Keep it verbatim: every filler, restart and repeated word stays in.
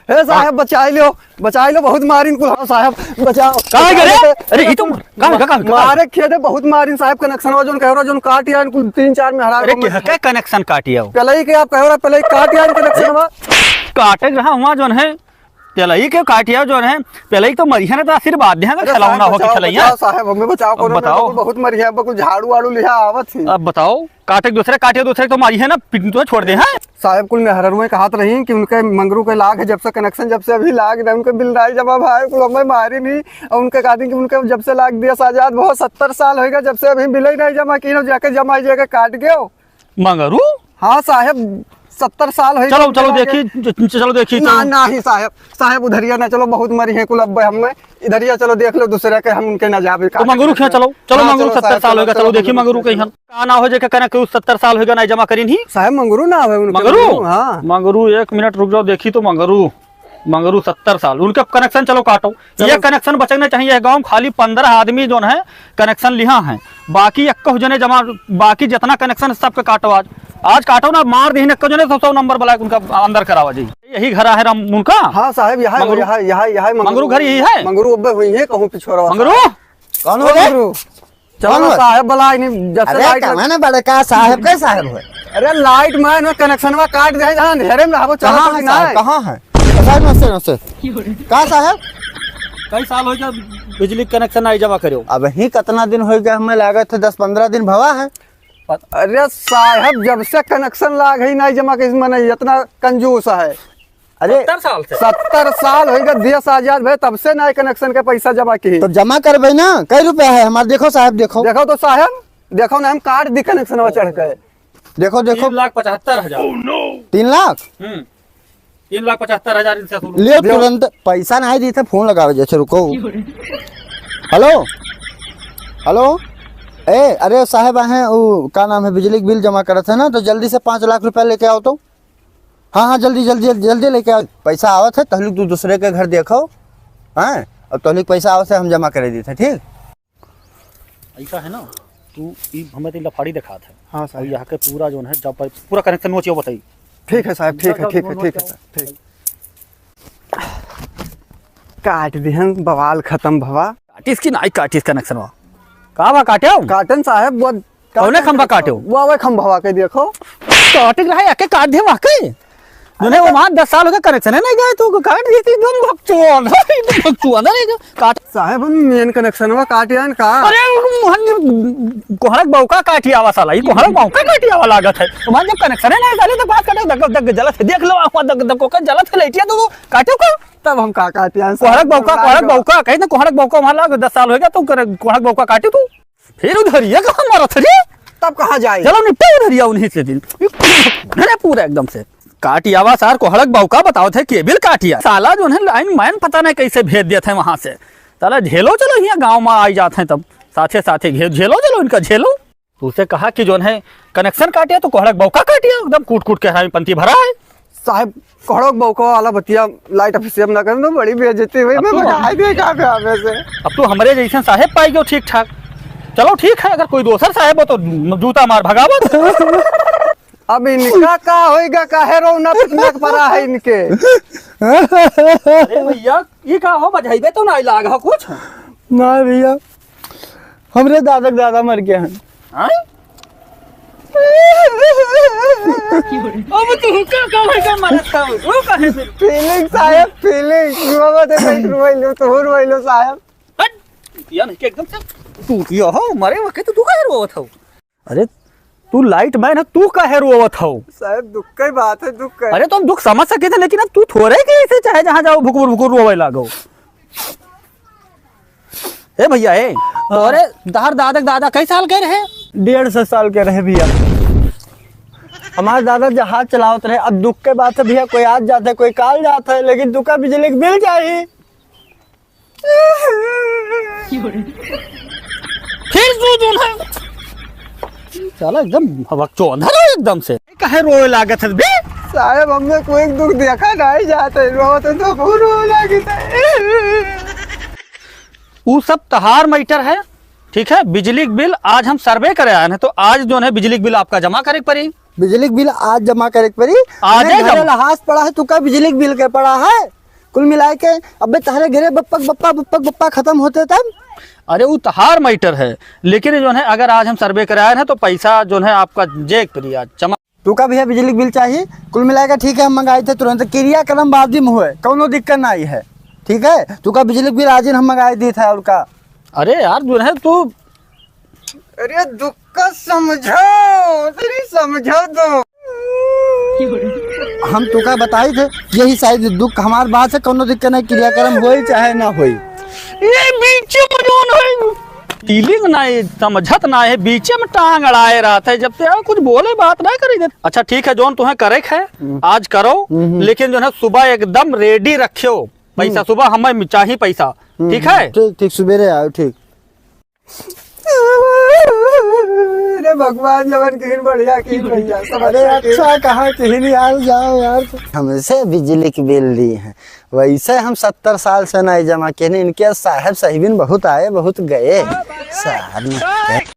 हे साहेब, बचाइ ल्यो, बचाइ ल्यो, बहुत मारिन कुल। हाँ साहेब, बचाओ। का है रे? अरे, ई तो का है, का है, का है? मारे खेदे बहुत मारिन साहेब, कनेक्शनवा जौन कहे रहो, जौन काट यार कुल तीन चार मेहरारू अरे, को के, के कनेक्शन काट यार? पहले ही के आप कहे रहो, पहले ही काट यार कनेक्शनवा। काटे रहा हुआ जौन है, पहले ही के काट यार जौन है, पहले ही तो मरिहे ना तो आशीर्वाद दे, अरे खिलौना साहब, हो के बचाओ, खिलैया। बचाओ साहेब, हमें बचाओ, अब कोनो बताओ। मेहरारू बहुत मरिहे, अब कुल झाड़ू वाड़ू लिहा आवत ही। अब बताओ। काटे, दूसरे काटे, दूसरे तो मारिहे ना, पिट तो छोड़ दे, हैं? साहेब, कुल मेहररुए कहत रही कि उनके मंगरू के लाग है, जब से कनेक्शन, जब से अभी लाग रहे, उनके बिल नाहीं जमा भाई, कुल हमें मारी नहीं। और उनके कहती कि उनके जब से लाग दिया साजाद, बहुत सत्तर साल होइगा, जब से अभी बिल ही नाहीं जमा की, जाके जमा जाके काट गयो। मंगरू? हाँ साहेब, सत्तर साल होइगा चलो, उनके चलो लागे। देखी, च-, च-, चलो देखी, ना, चलो। नाहीं साहेब, साहेब उधरिया ना चलो, बहुत मरिहे कुल अब हमें, इधरिया चलो देख लो दूसरे के, हम उनके ना जाबे, तो काट मंगरू के खिया चलो, चलो हाँ, मंगरू चलो सत्तर साहेब, साल चलो, होइगा, चलो चलो देखी देखो, मंगरू चलो। कइहन। का ना हो जे के कनेक्ट उ सत्तर साल होइगा, नाहीं जमा करिन ही। साहेब, मंगरू ना आवे उनके, मंगरू? मंगरू, हाँ। मंगरू, एक मिनट रुक जाओ, देखी तो मंगरू, मंगरू सत्तर साल, उनके कनेक्शन चलो काटो। चलो। ये कनेक्शन बचना चाहिए, गाँव खाली पन्द्रह आदमी जौन है कनेक्शन लिहा है, बाकी एक्को जने जमा, बाकी जितना कनेक्शन सबके काटो आज, आज काटो ना, मार दीहिन एक्को जने, सौ, सौ नंबर बुलाए उनका अंदर करावा जी। यही घर है राम उनका? हाँ साहेब, यहाँ, मंगरू? यहाँ, यहाँ, यहाँ मंगरू घर यही है? मंगरू अब्बे हुई है, कहूँ पिछोरा मंगरू? कौन ओ हो रे? मंगरू? चलो कौन ना हो? साहेब, बला इन्हीं जब से अरे, लाइट कहाँ ना बड़े का साहेब, के साहेब हो? अरे, लाइट मैन हो, कनेक्शनवा काट दे, जहाँ अंधेरे में रहबो, चलो कहाँ तो है नहीं। साहेब, कहाँ है? साहेब, नमस्ते, नमस्ते। का साहेब? कई साल हो गया बिजली कनेक्शन नाहीं जमा करो? अब ही कितना दिन हो गया, हमें लागत है दस पन्द्रह दिन भवा है। अरे साहेब, जब से कनेक्शन लाग है, नाहीं जमा कइस, मने इतना कंजूस है। अरे, सत्तर साल से? सत्तर साल होइगा, देश आजाद भए, तब से नाहीं कनेक्शन के पैसा जमा की। तो जमा करबे ना, कई रुपया है हमार? देखो साहेब, देखो। देखो तो साहेब, देखो ना, हम काट दी कनेक्शनवा चढ़ के। देखो, देखो। तीन लाख पचहत्तर हजार। तीन लाख? हम्म। तीन लाख पचहत्तर हजार इनसे शुरू। ले, तुरंत पैसा नाहीं दी थे, फोन लगावे जैसे, रुको। हेलो, हेलो, ए, अरे साहेब आहे, उ, का नाम है, बिजली के बिल जमा करत है ना, तो जल्दी से पाँच लाख रुपया लेके आओ तो। हाँ, हाँ, जल्दी, जल्दी, जल्दी, जल्दी लेके आओ। पैसा आवत है, तहलुक तू दूसरे के घर देखो, हाँ, और तहलुक पैसा आवत है, हम जमा करे देते हैं, ठीक? ऐसा है ना, तू ई हमें तो लफाड़ी दिखात है। हाँ, साहब। और यहाँ के पूरा जौन है, जब पूरा कनेक्शन नोचियो बताई। ठीक है, साहब, ठीक है, ठीक है, ठीक है, साहब, ठीक। काट दिहन, बवाल खत्म भवा। काटिस कि नाहीं काटिस कनेक्शनवा? का बा काट्यो? काटन साहेब, वो कौने खंभा काट्यो? वो आवे खंभवा के देखो। काटे के रहा, एके काट दे वाकई। जौने अरे वो तो वहाँ दस साल हो गए कनेक्शन है नाहीं गए, तू काट दी थी, एकदम भगचुआन, एकदम भगचुआन है, काट। साहेब, हम मेन कनेक्शनवा काट यान का? अरे, वो मोहन कोहड़क बौका काटी आवा साला, ये कोहड़क बौका काटी आवा लागत है। तुम्हारा जब कनेक्शन है नाहीं, साले तो बात काटे, दग, दग जलत है, देख लो, वहाँ दग, दग को जलत है, लेटिया तो काट्यो का? तब हम का काटे यान साहब? कोहड़क बौका, कोहड़क बौका, कहीं तो कोहड़क बौका वहाँ लाग, दस साल हो गया, तू करे, कोहड़क बौका काट्यो तू? फिर उधरिया कहाँ मारत रे? तब कहाँ जाए? चलो निपटा उधरिया उन्हीं से दिन। अरे पूरा एकदम से। काटियावा सार कोहड़क बौका बतावत है केबिल काटिया। साला जौन है लाइन मैन पता नहीं कैसे भेज देत है वहाँ से। साला झेलो चलो हियाँ गाँव में आई जात है तब। साथे साथे घे-, झेलो चलो इनका झेलो। तूसे कहा कि जौन है कनेक्शन काटिया तो कोहड़क बौका काटिया। एकदम कूट कूट के हरामी पंती भरा है। साहेब, कोहड़क बौका वाला बतिया लाइट ऑफिस में ना करें तो बड़ी बेइज्जती हुई। अब मैं तू भगाई दे कहाँ पे हमें से? अब तू हमरे जैसे साहेब पाई गयो ठीक ठाक। चलो ठीक है, अगर कोई दोसर साहेब हो तो जूता मार भगावत। अब इनका का होइगा, काहे रोना पिटना के परा है इनके? अरे भैया, ई का हो, बजाइबे तो नाहीं लाग हो कुछ? ना भैया, हमरे दादा के दादा मर गए हैं। हाँ? अब तू का, का भाई का मरत था? वो काहे फिर? फीलिंग साहेब, फीलिंग। बाबा तो कहीं रोई लो, तो हो रोई लो साहेब। हट! टूटिया नहीं के एकदम से। टूटिया हो, मरे वक्त तो तू काहे रोवत हो? अरे, तू लाइट मैन है, तू काहे रोवत हो? साहेब, दुख की बात है, दुख का। अरे, तो हम दुख समझ सके थे, लेकिन अब तू थोड़े के ऐसे चाहे जहाँ जाओ भुकुर भुकुर रोवे लागो। ए भैया, ए, हाँ। तोरे तहार दादा के दादा कई साल के रहे? डेढ़ सौ साल के रहे भैया। हमारे दादा जहाज चलावत रहे। अब दुख के बात है भैया, कोई आज जात है, कोई काल जात है, लेकिन दुख का बिजली के बिल चाही। फिर तू जो है, साला एकदम भवकचोंधर है एकदम से। काहे रोए लागत है बे? साहेब, हमने कोई दुख देखा नहीं जाता है, रोते तो बहुत रोए लागत है। ऊ सब तहार मैटर है, ठीक है? बिजली के बिल आज हम सर्वे करे आए हैं, तो आज जो है बिजली के बिल आपका जमा करे के पड़ी। बिजली के बिल आज जमा करे के पड़ी। आज हमें ही घरे जमा? लहास पड़ा है, तू का बिजली के बिल के पड़ा है? कुल मिलाए के अबे तहरे घरे बप्पक बप्पा, बप्पक बप्पा खत्म होते तब। अरे, वो तहार मैटर है, लेकिन जो है, अगर आज हम सर्वे कराए ना, तो पैसा जो है आपका जे के पड़ी आज जमा। तू का भैया बिजली के बिल चाहिए? कुल मिलाए के ठीक है, हम मंगाए थे तुरंत। क्रियाक्रम बाद में हुए, कौनो दिक्कत ना आई है, ठीक है? तू का बिजली के बिल आज ही हम मंगाए दी था और का। अरे यार, जो है तू अरे दुख का समझो, अरे समझो तो। हम तुका बताई थे, यही शायद दुख हमार बात है, कौनो दिक्कत नहीं, क्रियाक्रम होई चाहे ना होई। ये बीच में जोन है, फीलिंग ना है, समझत ना है, बीच में टांग अड़ाए रहत है, जब ते कुछ बोले बात ना करी दे। अच्छा ठीक है, जोन तुम्हें करे है, हम्म। आज करो, हम्म, हम्म। लेकिन जो है सुबह एकदम रेडी रखियो पैसा, हम्म। सुबह हमें चाहिए पैसा, हम्म, ठीक है? ठीक, ठीक, सुबेरे आओ, ठीक। अरे भगवान, जवन किहिन बढ़िया किहिन भैया, सब अरे अच्छा किहिन। अच्छा, कहाँ किहिन यार, जाओ यार। हमसे बिजली के बिल ली हैं, वैसे हम सत्तर साल से नहीं जमा किहिन। इनके साहब साहिबिन बहुत आए, बहुत गए। साहब ने